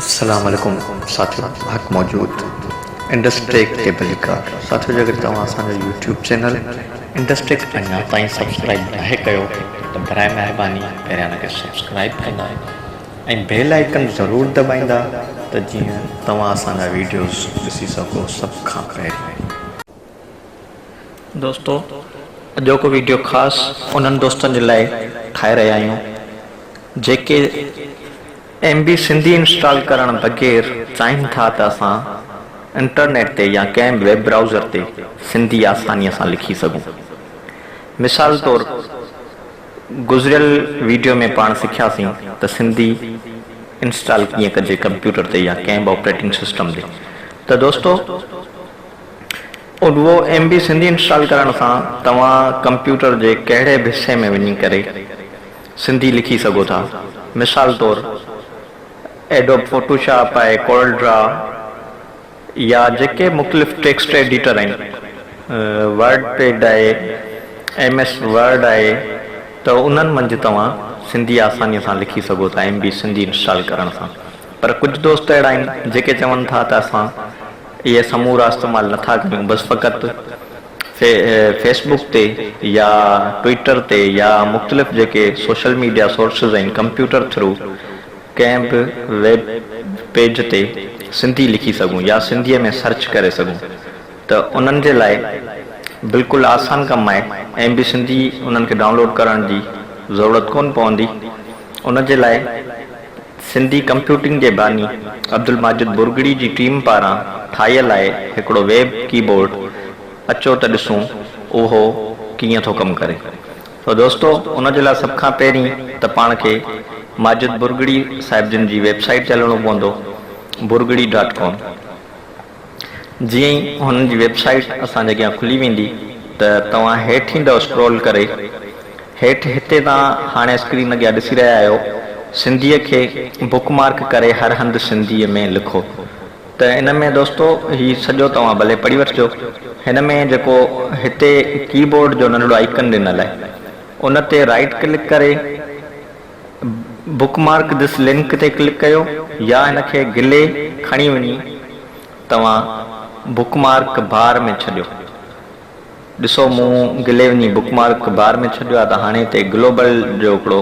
السلام عليڪم ساٿيو حق موجود انڊسٽريڪ تي ڀليڪار ساٿيو جيڪڏهن توهان اسان جو يوٽيوب چينل انڊسٽريڪ اڃا تائين سبسڪرائب ناهي ڪيو ته براء مهرباني پهريان ان کي سبسڪرائب ڪندا ۽ بيل آئيڪن ضرور دٻائيندا ته جيئن توهان اسان جا ويڊيوز ڏسي سگهو سڀ کان پهرين. دوستو اڄوڪو ويڊيو خاص انهن دوستن جي لاء ٺاهي رهيا آهيون جيڪي ايم بي سنڌي انسٽال ڪرڻ بغير چاهين ٿا ته اسان انٽرنيٽ تي يا ڪنهن به ويب برائوزر تي سنڌي آسانيء سان لکي سگهون. مثال طور گذريل ويڊيو ۾ پاڻ سکياسين ته سنڌي انسٽال ڪيئن ڪجي ڪمپيوٽر تي يا ڪنهن به آپريٽنگ سسٽم تي ته دوستو اهو ايم بي سنڌي انسٽال ڪرڻ سان توهان ڪمپيوٽر جي ڪهڙي به حصي ۾ وڃي ڪري سنڌي لکي سگهو ٿا. مثال طور ايڊوب فوٽوشاپ آهي، ڪورل ڊرا يا جيڪي مختلف ٽيڪسٽ ايڊيٽر آهن، ورڊ پيڊ آهي، ايم ايس ورڊ آهي ته انهن منجهه توهان سنڌي آساني سان لکي سگهو ٿا ايم بي سنڌي انسٽال ڪرڻ سان. پر ڪجهه دوست اهڙا آهن جيڪي چون ٿا ته اسان اهي سمورا استعمال نٿا ڪريون بس فقط فيس بڪ تي يا ٽوئٽر تي يا مختلف جيڪي سوشل ميڊيا سورسز آهن ڪمپيوٽر ٿرو ڪنهن به ويب پيج تي سنڌي لکي سگهون يا سنڌيء ۾ سرچ ڪري سگهون ته انهن جي لاء بلڪل آسان ڪم آهي ايم بي سنڌي انهن کي ڊائونلوڊ ڪرڻ جي ضرورت ڪونه پوندي ان جي لاء سنڌي ڪمپيوٽنگ جي باني عبدالماجد ڀرڳڙي جي ٽيم پاران ٺاهيل آهي هڪڙو ويب ڪي بورڊ اچو ته ڏسون اهو ڪيئن ٿو ڪم ڪري. سو دوستو ان جي لاء سڀ کان پهرين ته پاڻ کي ماجد ڀرڳڙي صاحب جن جي ويب سائيٽ تي هلڻو پوندو ڀرڳڙي ڊاٽ ڪام. جيئن ئي هنن جي ويب سائيٽ اسان جي اڳيان کلي ويندي ته توهان هيٺ ايندؤ اسڪرول ڪري هيٺ هتي توهان هاڻي اسڪرين اڳيان ڏسي رهيا آهيو سنڌيء کي بڪ مارڪ ڪري هر هنڌ سنڌيء ۾ لکو ته ان ۾ دوستو هي سڄو توهان ڀلي پڙهي وٺجو هن ۾ جيڪو هتي ڪي بورڊ جو ننڍڙو آئيڪن ڏنل آهي ان تي رائيٽ ڪلڪ ڪري بڪ مارڪ this link تي ڪلڪ ڪيو يا هن کي گلي کڻي وڃي توهان بڪ مارڪ بار ۾ ڇڏيو. ڏسو مون گلي وڃي بڪ مارڪ بار ۾ ڇڏيو آهي ته هاڻي هتي گلوبل جو هڪڙو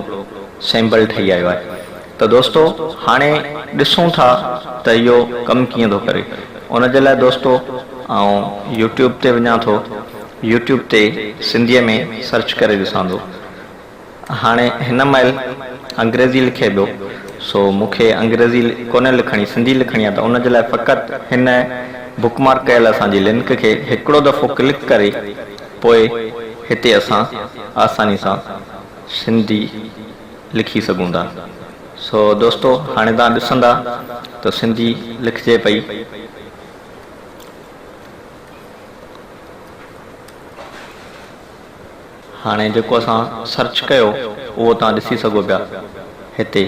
سيمبل ٺهي آيو آهي ته دوستو هاڻي ڏسون ٿا ته اهو ڪم ڪيئن ٿو ڪري ان جي لاء دوستو آئون يوٽيوب تي وڃان ٿو يوٽيوب تي سنڌي ۾ سرچ ڪري ڏسان ٿو. هاڻي هن مهل انگريزي لکي پيو سو مون کي انگريزي ڪونه لکڻي سنڌي لکڻي آهي ته ان جي لاء فقط هن بڪ مارڪ ڪيل اسان جي لنڪ کي هڪڙو دفعو ڪلڪ ڪري پوء هتي اسان آساني سان سنڌي لکي سگهون ٿا سو دوستو هاڻي توهان ڏسندا ته سنڌي لکجي پئي. هاڻي جيڪو اسان سرچ ڪيو اهو توهان ڏسي سگهو پيا هتي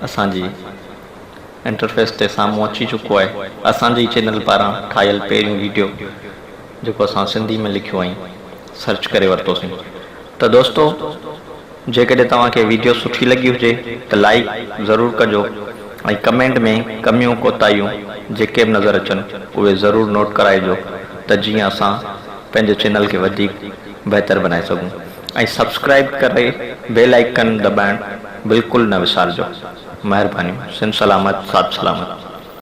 اسان جي انٽرفيس تي سامهون اچي چڪو آهي اسان جي ئي چينل پاران ٺاهيل پهريون ويڊيو جيڪو اسان سنڌي ۾ لکيو ۽ سرچ ڪري ورتوسين ته دوستو جيڪڏهن توهان کي ويڊيو سٺي لڳي هجي ته لائيڪ ضرور ڪجو ۽ ڪمينٽ ۾ ڪميون ڪوتاهيون جيڪي به نظر اچن اهي ضرور نوٽ ڪرائجو ته جيئن اسان پنهنجي چينل کي وڌيڪ بهتر بنائي سگهون ۽ سبسڪرائيب ڪري بيل آئيڪن دٻائڻ بلڪل نه وسارجو مهربانيون سنڌ سلامت ساٿ سلامت.